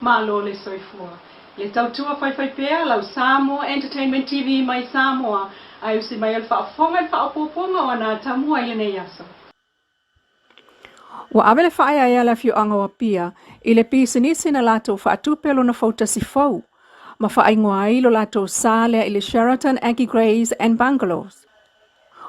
Malo le soifua. Le tautua faifaipea lau Samoa Entertainment TV mai Samoa ae usi mai o le faafofoga i le faaopoopoga o ana atamua i lenei aso. Ua ave le faaeaea a le afioaga o Apia i le pisinisi na latou faatupe lona fautasi fou ma faaigoa ai lo latou sa lea i le Sheraton Aggie Greys and Bungalows.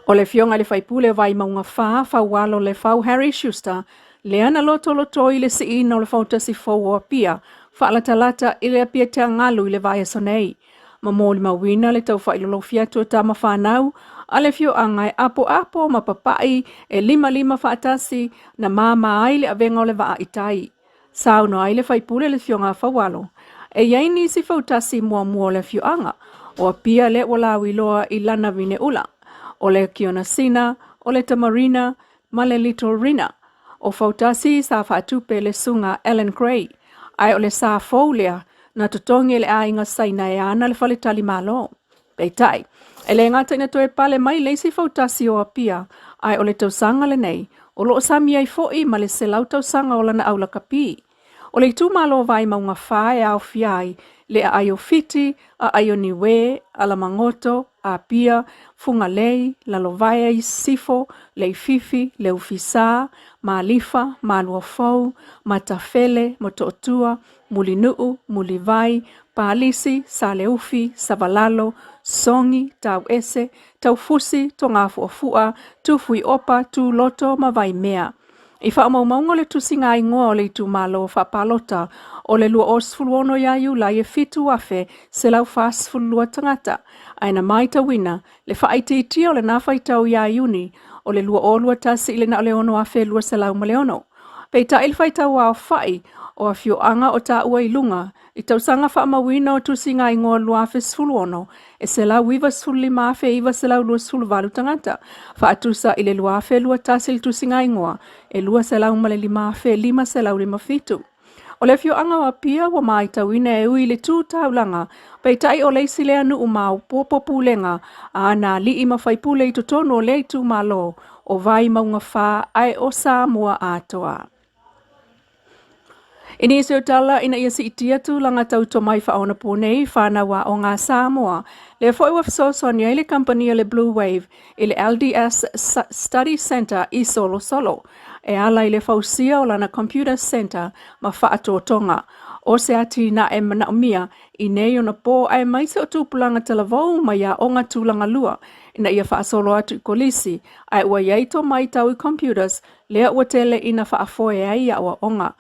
O le afioga i le faipule o Vaimauga 4, Faualo Lefau Harry Schuster, lea na lotolotoi i le siiina o le fautasi fou o Apia, faalatalata i le Apia Teagalu i le vaiaso nei, ma molimauina le taufailolofi atu o tama fanau a le afioaga e apoapo ma papai e limalima faatasi na māmā ai le avega o le vaa i tai. Saunoa ai le faipule le Afioga a Faualo, e i ai nisi fautasi muamua o le afioaga o Apia lea ua lauiloa i lana vineula, o le Kionasina, o le Tamarina ma le Little Rina. O fautasi sa faatupe le Susuga Alan Gray, ae o le sa fou lea na totogi e le aiga Saina e ana le faletalimalo. Peitai, e le gata ina toe pale mai le isi fautasi o Apia, ae o le tausaga lenei, o lo o sami ai foi ma le 100 tausaga o lana aulakapi. O le itumalo Vaimauga 4 e aofia ai le aai o Fiti, aai o Niue, Alamagoto, Apia, Fugalei, Lalovaea i Sisifo, Leififi, Leufisa, Malifa, Maluafou, Matafele, Motootua, Mulinuu, Mulivai, Palisi, Saleufi, Savalalo, Sogi, Tauese, Taufusi, Togafuafua, Tufuiopa, Tuloto ma Vaimea. I faamaumauga o le tusiga igoa o le itumalo faapalota o le 2016 ia Iulai e 7,142 tagata, ae na matauina le faaitiitia o lena faitau ia Iuni o le 2021 i le na o le 6,206. Peitai le faitau aofai o afioaga o taua i luga i tausaga faamauina o tusiga igoa 2016 e 195,928 tagata, faatusa i le 2021 le tusiga igoa e 205,557. O le afioaga o Apia ua matauina e ui i le tu taulaga, peitai o le isi lea nuu maopoopo pulega a na alii ma faipule i totonu o lea itumalo o Vaimauga 4 ae o Samoa atoa. I nisi o tala ina ia siitia tulaga tau tomai faaonaponei fanau aoga a Samoa, lea foi ua fesoasoani ai le kamupani a le Blue Wave i le LDS Study Centre i Solosolo e ala i le fausia o lana Computer Centre ma faatotoga o se atinae manaomia i nei ona po aemaise o tupulaga talavou mai aoga tulaga lua ina ia faasolo atu i kolisi ae ua i ai tomai tau i computers lea ua tele ina faafoe ai aoaoga.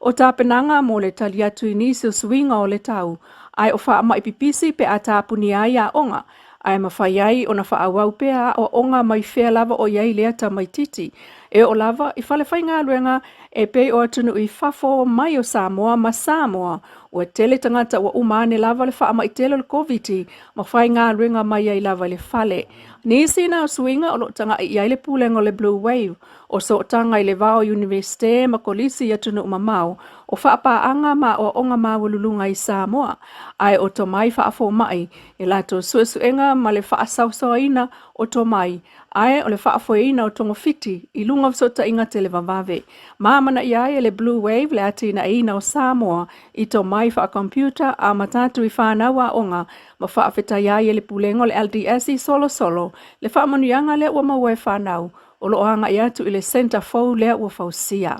O tapenaga mo le tali atu i nisi o suiga o le tau ae o faamai pipisi pe a tapunia ai aoga ae mafai ai ona faaauau pea aoaoga mai fea lava o i ai lea tamaititi e oo lava i fale faigaluega e pei o atunuu i fafo mai o Samoa ma Samoa. Ua tele tagata ua uma ane lava le faamai tele o le Koviti ma faigaluega mai ai lava i le fale. Nisi na o suiga o lo o taga'i i ai le pulega o le Blue Wave, o sootaga i le va o Iunivesite ma kolisi i atunuu mamao, o faapaaga ma aoaoga maualuluga i Samoa, ae o tomai faafomai i latou suesuega ma le faasaosaoaina o tomai, ae o le faafoeina o togafiti i luga o fesootaiga televavave. Ma amanaia ai e le Blue Wave le atinaeina o Samoa i tomai faa-computer amata atu i fanau aoga ma faafetaia ai e le Pulega o le LDS i Solosolo le faamanuiaga lea ua maua e fanau o lo o agai atu i le centre fou lea ua fausia.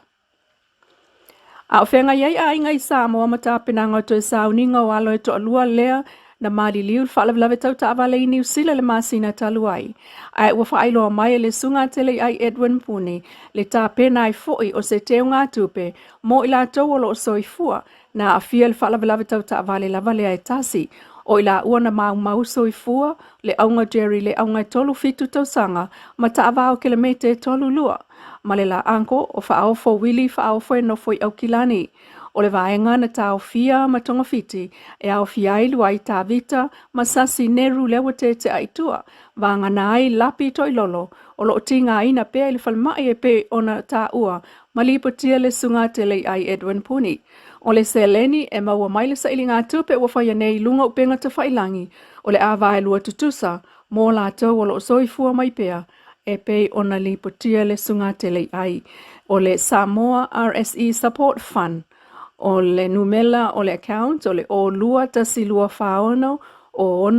A o feagai ai aiga i Samoa ma tapenaga o toe sauniga o alo e toalua lea na maliliu i le faalavelave tau taavale i Niu Sila i le masina talu ai, ae ua faailoa mai e le Susuga Teleiai Edwin Puni le tapena ai foi o se teugatupe mo i latou o lo o soifua na aafia i le faalavelave tau taavale lava lea e tasi. O i laua na maumau soifua, le auga Jerry le auga e 37 tausaga ma taavao kelemete e 32, ma le la uncle o Faaofo Willie Faaofo e nofo i Aukilani. O le vaega na taofia ma togafiti e aofia ai Luai Tavita ma Sasi Neru lea ua tetea i tua, vagana ai Lapi Toilolo o lo o tigaina pea i le falemai e pei ona taua ma lipotia le Susuga Teleiai Edwin Puni. O le seleni e maua mai le sailigatupe ua faia nei i luga o upega tafailangi o le a vaelua tutusa mo latou o lo o soifua mai pea e pei ona lipotia le Susuga Teleiai. O le Samoa RSE Support Fund. O le numela o le account o le 02 1 2 4 6 o 6 o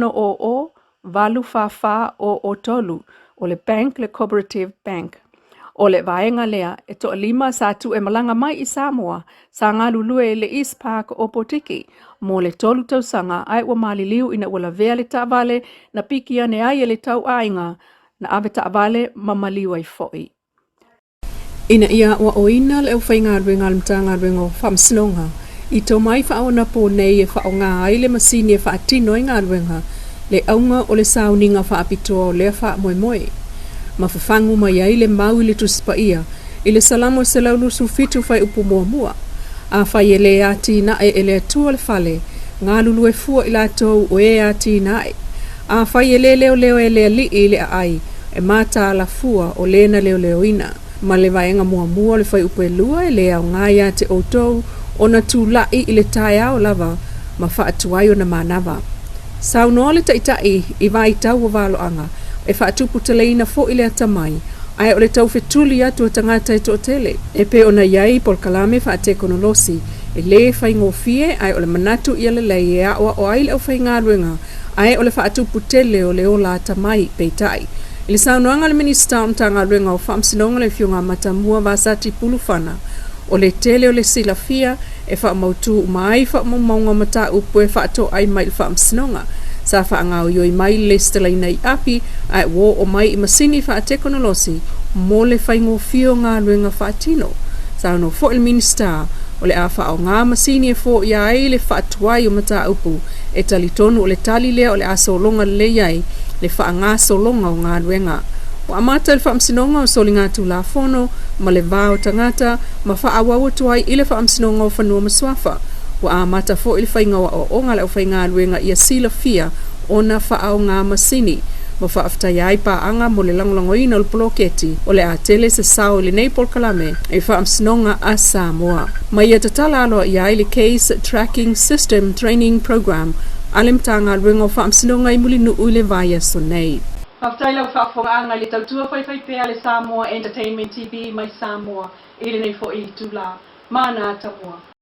8 4 4 o 3. O le bank le Cooperative Bank. O le vaega lea e toalima sa tu'e malaga mai i Samoa sa galulue i le East Park o Ōpōtiki mo le 3 tausaga ae ua maliliu ina ua lavea le taavale na piki ane ai e le tauaiga na ave taavale ma maliu ai fo'i. Ina ia aoaoina le aufaigaluega a le Matagaluega o Faamasinoga i tomai faaonapō nei e faaaogā ai le masini e faatino ai galuega le auga o le sauniga faapitoa o lea faamoemoe. Ma fafagu mai ai le mau i le Tusi Paia i le Salamo 127 fuaiupu 1. Afai e lē atinae e le Atua le fale, galulue fua i latou o e atinae. Afai e lē leoleo e le Alii i le aai, e mataala fua o lē na leoleoina. Ma le vaega 1 o le fuaiupu 2 e lē aogā iā te outou ona tula'i i le taeao lava ma faatuai ona manava. Saunoa le Taitai i vaitau o valoaga e faatuputeleina fo'i le atamai ae o le taufetuli atu o tagata e toatele. E pei ona i ai polokalame faatekonolosi e lē faigofie ae o le manatu ia lelei e aoao ai le aufaigaluega ae o le faatuputele o le ola atamai peitai. I le saunoaga a le Minisita o Matagaluega o Faamasinoga le Afioga Matamua Vasati Pulufana, o le tele o le silafia e faamautū uma ai faamaumauga o mataupu e faatoai mai i le faamasinoga sa faagaoioi mai le lesitalaina i api ae ua oo mai i masini faatekonolosi mo le faigofie o galuega faatino. Saunoa fo'i le Minisita o le a faaaogā masini e foia ai le faatuai o mataupu e talitonu o le tali lea o le a sologa lelei ai le faagasologa o galuega. Ua amata i le Faamasinoga o Soligatulafono ma le Va o Tagata ma faaauau atu ai i le Faamasinoga o Fanua ma Suafa. Ua amata fo'i le faiga o aoaoga a le aufaigaluega ia silafia ona faaaogā masini ma faafetaia ai paaga mo le lagolagoina o le poloketi o le a tele se sao i lenei polokalame i faamasinoga a Samoa. Ma ia tatala aloaia ai le Case Tracking System Training Program a le Matagaluega o Faamasinoga i Mulinuu i le vaiaso nei. Faafetai lau faafofogaaga i le tautua faifaipea a le Samoa Entertainment TV mai Samoa i lenei fo'i itulā. Mana tamua.